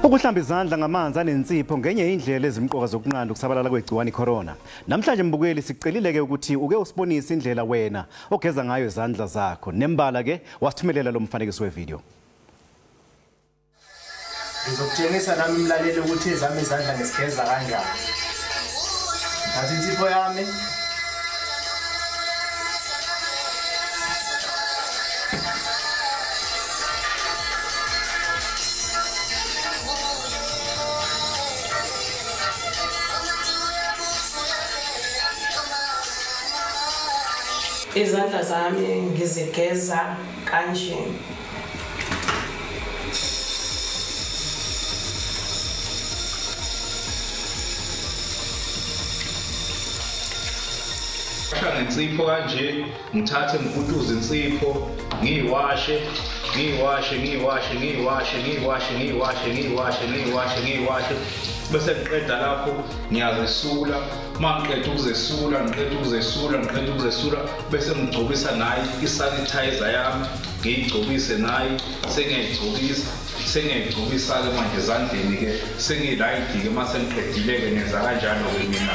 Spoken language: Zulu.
Ukuhlamba izandla ngamanzi anensipho ngenye indlela ezimqoka zokunqanda ukusabalala kwegciwane icorona. Namhlanje mbukeli sicelile ke ukuthi uke usibonise indlela wena ogeza ngayo izandla zakho. Nembala ke wasithumelela lo mfanekiso wevideo. Ngizokutshengisa nami mlaleli ukuthi ezami izandla ngisigeza kanjani. Thatha insipho yami. Izandla zami ngizigeza kanje. Ngensipho kanje ngithathe ngikutuze insipho ngiyiwashe ngiyiwashe ngiyiwashe ngiyiwashe ngiyiwashe ngiyiwashe ngiyiwashe ngiyiwashe ngiyiwashe bese ngiqeda lapho ngiyazesula. Mangiqeda ukuzesula ngiqeda ukuzesula ngiqeda ukuzesula bese ngigcobisa nayi isanitizer yami ngiyigcobise nayi sengiyayigcobisa sengiyayigcobisa-ke manje ezandleni-ke sengilayidi-ke mase ngiqedile-ke ngenza kanjalo-ke mina.